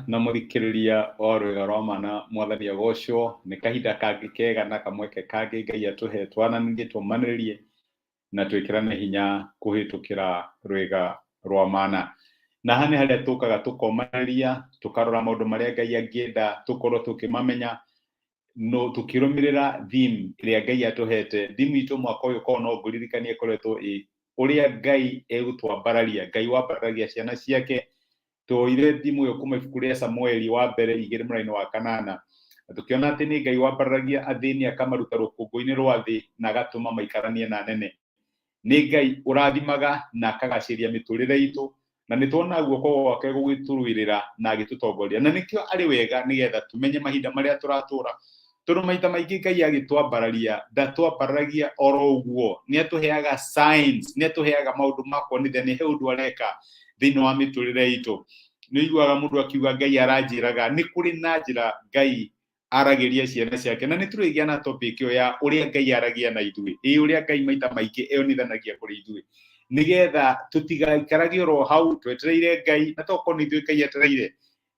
Na mũthikĩrĩria wa Rwĩga rwa Mana, Mwathani agocwo. Nĩ kahinda kangĩ kega na kamweke kangĩ Ngai atũhe twananĩrie, tũmanĩrĩrie na twĩkĩrane hinya kũhĩtũkĩra Rwĩga rwa Mana. Na haha nĩ harĩa tũkaga tũkomanĩria, tũkarora maũndũ marĩa Ngai angĩenda tũkorwo tũkĩmamenya, no tũkĩrũmĩrĩra theme ĩrĩa Ngai atũhete. Theme itũ mwaka ũyũ korwo no ngũririkanie ĩkoretwo ĩ ũrĩa Ngai egũtwambararia. Ngai wambararagia ciana ciake. Tuoire thimũ ĩyo kuma ibuku rĩa Samueli wa mbere 2 mũraini wa 8, na tũkĩona atĩ nĩ Ngai wambararagia athĩni akamaruta rũkũngũ-inĩ rwa thĩ na agatũma maikaranie na anene. Nĩ Ngai ũrathimaga na akagacĩria mĩtũrĩre itũ, na nĩ tuonaga guoko gwake gũgĩtũrũĩrĩra na agĩtũtongoria. Na nĩkĩo arĩ wega nĩgetha tũmenye mahinda marĩa tũratũra, tondũ maita maingĩ Ngai agĩtwambararia ndatwambararagia oro ũguo, nĩ atũheaga signs, nĩ atũheaga maũndũ ma kuonithia nĩ he ũndũ areka thĩinĩ wa mĩtũrĩre itũ. Nĩ ũiguaga mũndũ akiuga Ngai aranjĩraga, nĩ kũrĩ na njĩra Ngai aragĩria ciana ciake, na nĩ tũrĩgĩa na topic ĩyo ya ũrĩa Ngai aragia na ithuĩ, ĩ ũrĩa Ngai maita maingĩ eyonithanagia kũrĩ ithuĩ, nĩgetha tũtigaikarage oro hau twetereire Ngai, na tokorwo nĩ ithuĩ Ngai etereire.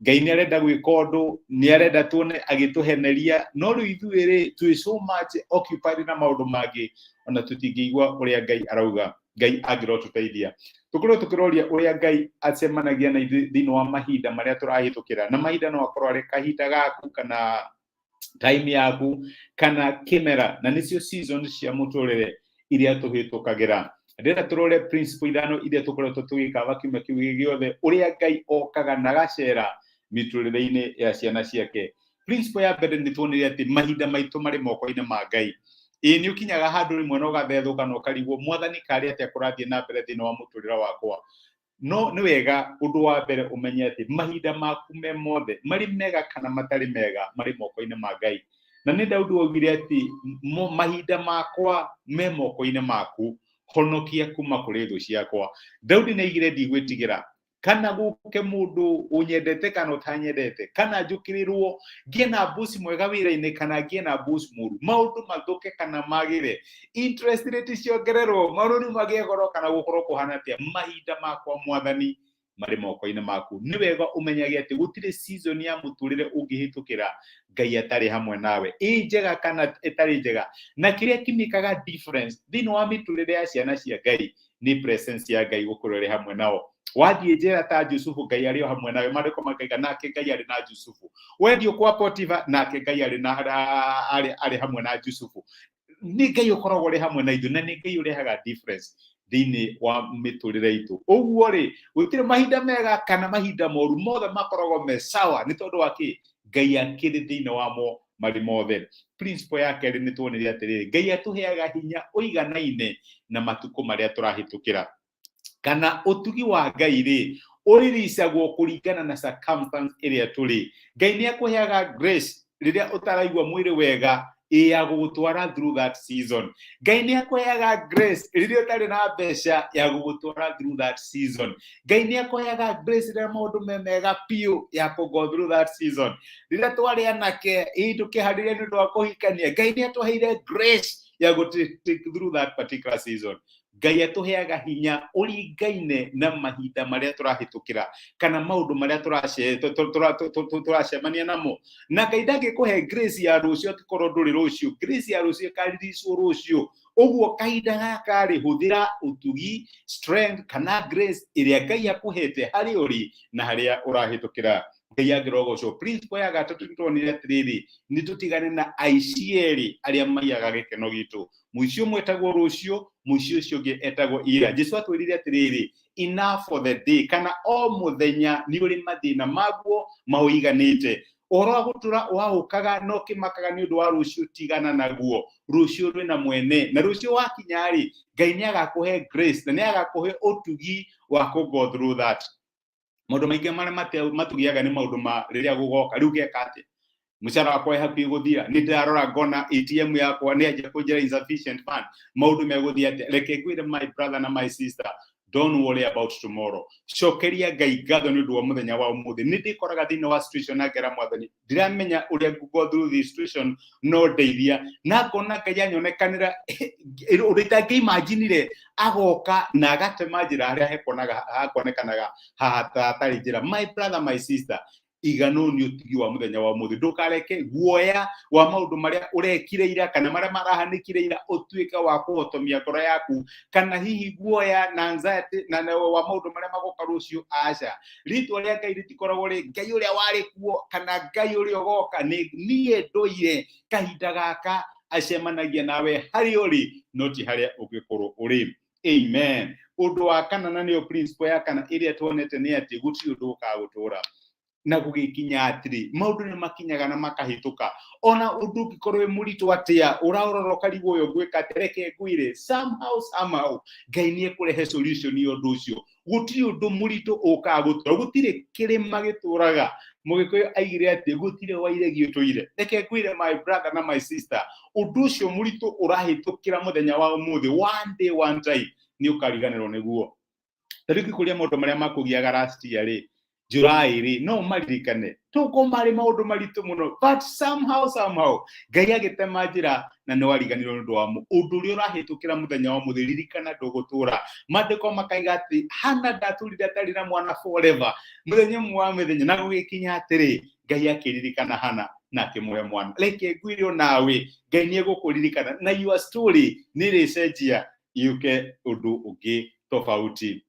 Ngai nĩ arenda gwĩka ũndũ, nĩ arenda tuone agĩtũheneria, no rĩu ithuĩ rĩ twĩ so much occupied na maũndũ mangĩ, ona tũtingĩigua ũrĩa Ngai arauga. Ngai angĩrotũteithia tũkorwo tũkĩroria ũrĩa Ngai acemanagia na ithuĩ thĩinĩ wa mahinda marĩa tũrahĩtũkĩra, na mahinda no akorwo arĩ kahinda gaku kana time yaku kana kĩmera, na nĩcio season cia mũtũrĩre iria tũhĩtũkagĩra. Ndĩrenda tũrore principle 5 iria tũkoretwo tũgĩkaba kiumia kĩu gĩothe, ũrĩa Ngai okaga na agacera mĩtũrĩre-inĩ ya ciana ciake. Principle ya mbere nĩ tuonire atĩ mahinda maitũ marĩ moko-inĩ ma Ngai. Ĩĩ nĩ ũkinyaga handũ rĩmwe na ũgathethũka na ũkarigwo Mwathani karĩ atĩa kũrathiĩ na mbere thĩinĩ wa mũtũrĩre wakwa. No nĩ wega ũndũ wa mbere ũmenye atĩ mahinda maku me mothe, marĩ mega kana matarĩ mega, marĩ moko-inĩ ma Ngai. Na nĩ Daudi waugire atĩ mahinda makwa me moko-inĩ maku, honokia kuma kũrĩ thũ ciakwa. Daudi nĩ aigire ndigwĩtigĩra kana gũke mũndũ ũnyendete kana ũtanyendete, kana njũkĩrĩrwo ngĩe na boss mwega wĩra-inĩ kana ngĩe na boss mũru, maũndũ mathũke kana magĩre, interest rate ciongererwo, marũni magĩe goro kana gũkorwo kũhana atĩa, mahinda makwa Mwathani marĩ moko-inĩ maku. Nĩ wega ũmenyage atĩ gũtirĩ season ya mũtũrĩre ũngĩhĩtũkĩra Ngai atarĩ hamwe nawe, ĩ njega kana ĩtarĩ njega. Na kĩrĩa kĩmĩkaga difference thĩinĩ wa mĩtũrĩre ya ciana cia Ngai nĩ presence ya Ngai gũkorwo ĩrĩ hamwe nao. Wathiĩ njera ta Jusufu, Ngai arĩ o hamwe nawe. Maandĩko makaiga nake Ngai arĩ na Jusufu. Wendio kwa Potifa, nake Ngai arĩ na arĩ hamwe na Jusufu. Nĩ Ngai ũkoragwo ũrĩ hamwe na ithuĩ, na nĩ Ngai ũrehaga difference thĩinĩ wa mĩtũrĩre itũ. Ũguo rĩ, gũtirĩ mahinda mega kana mahinda moru, mothe makoragwo me sawa. Nĩ tondũ wa kĩ? Ngai akĩrĩ thĩinĩ wamo marĩ mothe. Principle ya kerĩ nĩ tuonire atĩrĩrĩ, Ngai atũheaga hinya ũiganaine na matukũ marĩa tũrahĩtũkĩra, kana ũtugi wa Ngai rĩ ũriricagwo kũringana na circumstance ĩrĩa tũrĩ. Ngai nĩ akũheaga grace rĩrĩa ũtaraigua mwĩrĩ wega, ĩ ya gũgũtwara through that season. Ngai nĩ akũheaga grace rĩrĩa ũtarĩ na mbeca, ya gũgũtwara through that season. Ngai nĩ akũheaga grace rĩrĩa maũndũ me mega biũ, ya kũ go through that season. Rĩrĩa twarĩ anake, ĩ tũkĩharĩria nĩ ũndũ wa kũhikania, Ngai nĩ atũheire grace ya gũ take through that particular season. Ngai atũheaga hinya ũringaine na mahinda marĩa tũrahĩtũkĩra kana maũndũ marĩa tũracemania namo. Na Ngai ndangĩkũhe grace ya rũciũ angĩkorwo ndũrĩ rũciũ. Grace ya rũciũ ĩkariricwo rũciũ. Ũguo kahinda gaka rĩ, hũthĩra ũtugi, strength kana grace ĩrĩa Ngai akũhete harĩ ũrĩ na harĩa ũrahĩtũkĩra. Ngai angĩrogocwo. Principle ya gatatũ nĩtuonire atĩrĩrĩ, nĩ tũtigane na aici erĩ arĩa maiyaga gĩkeno gitũ. Mũici ũmwe etagwo rũciũ, mũici ũcio ũngĩ etagwo ira. Jesu atwĩrire atĩrĩrĩ, enough for the day, kana o mũthenya nĩ ũrĩ mathĩna maguo maũiganĩte. Ũhoro wa gũtũra wahũkaga na ũkĩmakaga nĩ ũndũ wa rũciũ, tigana naguo. Rũciũ rwĩna mwene, na rũciũ wakinya rĩ, Ngai nĩ agakũhe grace na nĩ agakũhe ũtugi wa kũ go through that. Maũndũ maingĩ marĩa matũgiaga nĩ maũndũ ma rĩrĩa gũgoka. Rĩu ngeka atĩa? Mũcara wakwa wĩ hakuhĩ gũthira, nĩ ndĩrarora ngona ATM yakwa nĩ yanjia kũnjĩra insufficient fund, maũndũ megũthiĩ atĩa? Reke ngwĩre, my brother na my sister, don't worry about tomorrow. Cokeria Ngai ngatho nĩ ũndũ wa mũthenya wa ũmũthĩ. Nĩ ndĩkoraga thĩinĩ wa situation na ngera Mwathani, ndiramenya ũrĩa ngũ go through this situation, no ndeithia. Na ngona Ngai anyonekanĩra ũndũ itangĩimaginire, agoka na agatema njĩra harĩa hakuonekanaga hatarĩ njĩra. My brother, my sister, Iganwo nĩ ũtugi wa mũthenya wa ũmũthĩ. Ndũkareke guoya wa maũndũ marĩa ũrekire ira kana marĩa marahanĩkire ira ũtuĩke wa kũhotomia ngoro yaku, kana hihi guoya na anxiety na wa maũndũ marĩa magoka rũciũ. Aca, rĩtwa rĩa Ngai rĩtikoragwo rĩ Ngai ũrĩa warĩ kuo kana Ngai ũrĩa ũgoka. Nĩ niĩ ndũire kahinda gaka acemanagia nawe harĩa ũrĩ, no ti harĩa ũngĩkorwo ũrĩ. Amen. Ũndũ wa kana, na nĩyo principle ya kana ĩrĩa tuonete, nĩ atĩ gũtirĩ ũndũ ũkaga gũtũra. Na gũgĩkinya atĩrĩ, maũndũ nĩ makinyaga na makahĩtũka. Ona ũndũ ũngĩkorwo wĩ mũritũ atĩa, ũraũrora ũkarigwo ũyũ ngwĩka atĩa, reke ngwĩre, somehow somehow Ngai nĩ ekũrehe solution ya ũndũ ũcio. Gũtirĩ ũndũ mũritũ ũkaga gũtũra. Gũtirĩ kĩrĩma gĩtũraga. Mũgĩkũyũ aigire atĩ gũtirĩ wairegi ũtũire. Reke ngwĩre, my brother na my sister, ũndũ ũcio mũritũ ũrahĩtũkĩra mũthenya wa ũmũthĩ, one day, one time nĩ ũkariganĩrwo nĩguo. Ta rĩu ngĩkũria, maũndũ marĩa makũgiaga last year rĩ, July rĩ, no ũmaririkane? Tũkorwo marĩ maũndũ maritũ mũno, but somehow somehow Ngai agĩtema njĩra na nĩ wariganĩrwo nĩ ũndũ wamo. Ũndũ ũrĩa ũrahĩtũkĩra mũthenya wa ũmũthĩ, ririkana ndũgũtũra. Maandĩko makaiga atĩ Hana ndatũrire atarĩ na mwana forever. Mũthenya ũmwe wa mĩthenya, na gũgĩkinya atĩrĩ, Ngai akĩririkana Hana na akĩmũhe mwana. Reke ngwĩre, onawe Ngai nĩ egũkũririkana na your story nĩ ĩrĩcenjia yũke ũndũ ũngĩ tofauti.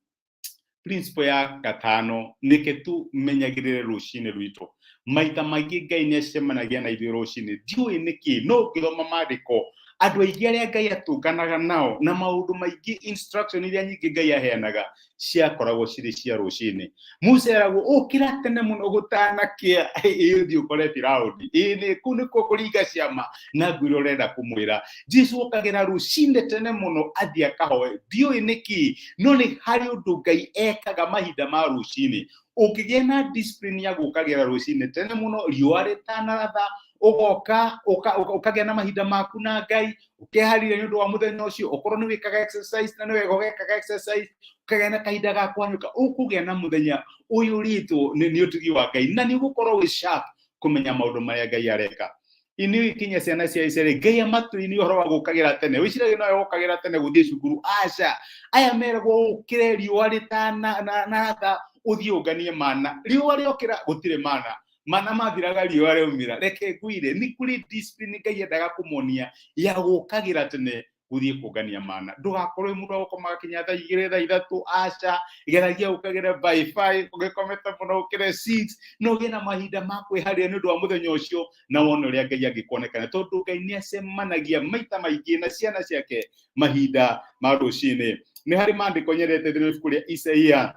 Principle ya gatano, nĩke tumenyagĩrĩre rũcinĩ rwitũ. Maita maingĩ Ngai nĩ acemanagia na ithuĩ rũcinĩ. Ndiũĩ nĩkĩ, no ũngĩthoma maandĩko, andũ aingĩ arĩa Ngai atũnganaga nao na maũndũ maingĩ, instruction iria nyingĩ Ngai aheanaga ciakoragwo cirĩ cia rũcinĩ. Musa eragwo, "Ũkĩra tene mũno gũtanakĩa, ĩ ũthiĩ ũkore Firaũni, ĩ nĩ kũu nĩkuo kũringa ciama na ngwĩra ũrenda kũmwĩra." Jesu okagĩra rũcinĩ tene mũno athiĩ akahoe. Ndiũĩ nĩkĩ, no nĩ harĩ ũndũ Ngai ekaga mahinda ma rũcinĩ. Ũngĩgĩa na discipline ya gũkagĩra rũcinĩ tene mũno, riũa rĩtanaratha, ũgoka ũkagĩa na mahinda maku na Ngai, ũkeharĩria nĩ ũndũ wa mũthenya ũcio. Ũkorwo nĩ wĩkaga exercise, na nĩ wega ũgekaga exercise, ũkagĩa na kahinda ga kũhanyũka, ũkũgĩa na mũthenya ũiyũrĩtwo nĩ ũtugi wa Ngai, na nĩ ũgũkorwo wĩ sharp kũmenya maũndũ marĩa Ngai areka. Inĩ kinya ciana cia Isiraeli, Ngai amatũini ũhoro wa gũkagĩra tene. Wĩciragia nowe gũkagĩra tene gũthiĩ cukuru? Aca, aya meragwo ũkĩre riũa rĩtanaratha, ũthiĩ ũnganie mana. Riũa rĩokĩra gũtirĩ mana, mana mathiraga riũa rĩaumĩra. Reke ngwĩre, nĩ kũrĩ discipline Ngai endaga kũmonia ya gũkagĩra tene gũthiĩ kũngania mana. Ndũgakorwo wĩ mũndũ wa gũkomaga kinya thaa 2, thaa 3. Aca, geragia ũkagĩre by 5. Ũgĩkomete mũno, ũkĩre 6, na ũgĩe na mahinda ma kwĩharĩria nĩ ũndũ wa mũthenya ũcio, na wone ũrĩa Ngai angĩkuonekana, tondũ Ngai nĩ acemanagia maita maingĩ na ciana ciake mahinda ma rũcinĩ. Nĩ harĩ maandĩko nyendete thĩinĩ wa ibuku rĩa Isaia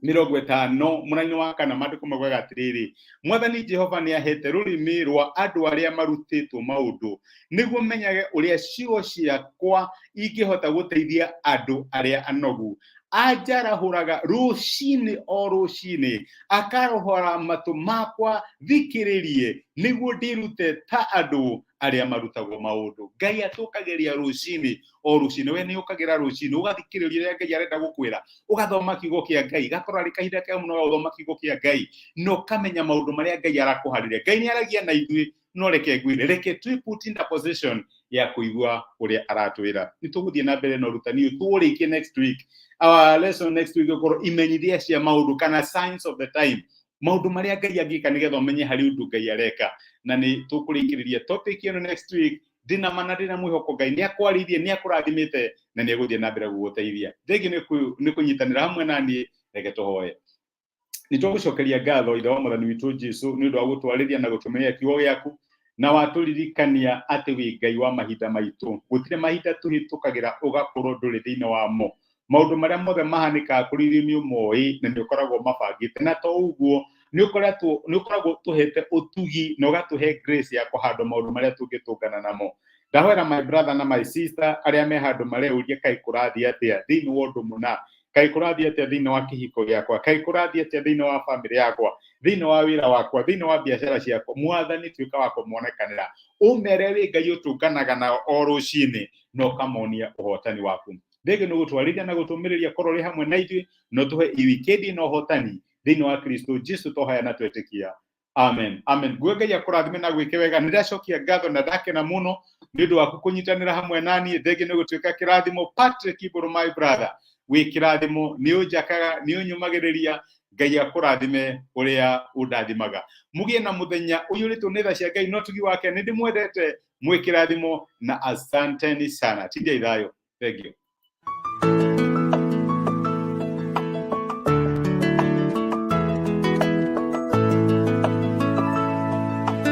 50 mũraini wa 4. Maandĩko maugaga atĩrĩrĩ, "Mwathani Jehova nĩ ahete rũrĩmĩ rwa andũ arĩa marutĩtwo maũndũ, nĩguo menyage ũrĩa ciugo ciakwa ingĩhota gũteithia andũ arĩa anogu. Anjarahũraga rũcinĩ o rũcinĩ, akarohora matũ makwa thikĩrĩrie, nĩguo ndĩrute ta andũ arĩa marutagwo maũndũ." Ngai atũkagĩria rũcinĩ o rũcinĩ. We nĩ ũkagĩra rũcinĩ ũgathikĩrĩria ũrĩa Ngai arenda gũkwĩra, ũgathoma kiugo kĩa Ngai, gakorwo arĩ kahinda kega mũno ga gũthoma kiugo kĩa Ngai na ũkamenya maũndũ marĩa Ngai arakũharĩria. Ngai nĩ aragia na ithuĩ, no reke ngwĩre, reke twĩ put in the position ya kũigua ũrĩa aratwĩra. Nĩ tũgũthiĩ na mbere na ũrutani ũyũ, tũũrĩkie next week. Our lesson next week gũkorwo imenyithia cia maũndũ kana signs of the time, maũndũ marĩa Ngai angĩka nĩgetha ũmenye harĩ ũndũ Ngai areka. Na nĩ tũkũrĩkĩrĩria topic ĩno next week. Ndĩna mana, ndĩna mwĩhoko Ngai nĩ akwarĩirie, nĩ akũrathimĩte, na nĩ egũthiĩ na mbere gũgũteithia. Thengi nĩ kũnyitanĩra hamwe na niĩ. Reke tũhoe. Nĩ tũgũcokeria ngatho, Ithe wa Mwathani witũ Jesu, nĩ ũndũ wa gũtwarĩria na gũtũmenyera kiugo gĩaku, na watũririkania atĩ wĩ Ngai wa mahinda maitũ. Gũtirĩ mahinda tũhĩtũkagĩra ũgakorwo ndũrĩ thĩinĩ wamo. Maũndũ marĩa mothe mahanĩkaga kũrĩ ithuĩ nĩ ũmoĩ na nĩ ũkoragwo mabangĩte, na to ũguo, nĩ ũkoragwo tũhete ũtugi na ũgatũhe grace ya kũhandwo maũndũ marĩa tũngĩtũngana namo. Ndahoera my brother na my sister arĩa me handũ mareuria, "Kaĩ kũrathiĩ atĩa thĩinĩ wa ũndũ mũna? Kaĩ kũrathiĩ atĩa thĩinĩ wa kĩhiko gĩakwa? Kaĩ kũrathiĩ atĩa thĩinĩ wa bamĩrĩ yakwa, thĩinĩ wa wĩra wakwa, thĩinĩ wa biacara ciakwa?" Mwathani, tuĩka wa kũmonekanĩra, ũmere wĩ Ngai ũtũnganaga nao o rũcinĩ na ũkamonia ũhotani waku. Thengio nĩ gũtwarithia na gũtũmĩrĩria korwo ũrĩ hamwe na ithuĩ, no tũhe wikendi na ũhotani thĩinĩ wa Kristo Jesu. Tũhoya na twetĩkia, amen, amen. Nguo Ngai akũrathime na gwĩke wega. Nĩ ndacokia ngatho na ndakena mũno nĩ ũndũ waku kũnyitanĩra hamwe na niĩ. Thengio nĩ gũtuĩka kĩrathimo. Patrick Ibũrũ, my brother, wĩ kĩrathimo, nĩ ũnjakaga, nĩ ũnyũmagĩrĩria. Ngai akũrathime ũrĩa ũndathimaga. Mũgĩe na mũthenya ũiyũrĩtwo nĩ tha cia Ngai na ũtugi wake. Nĩ ndĩmwendete, mwĩ kĩrathimo na asanteni sana. Tindai thayũ. Thank you.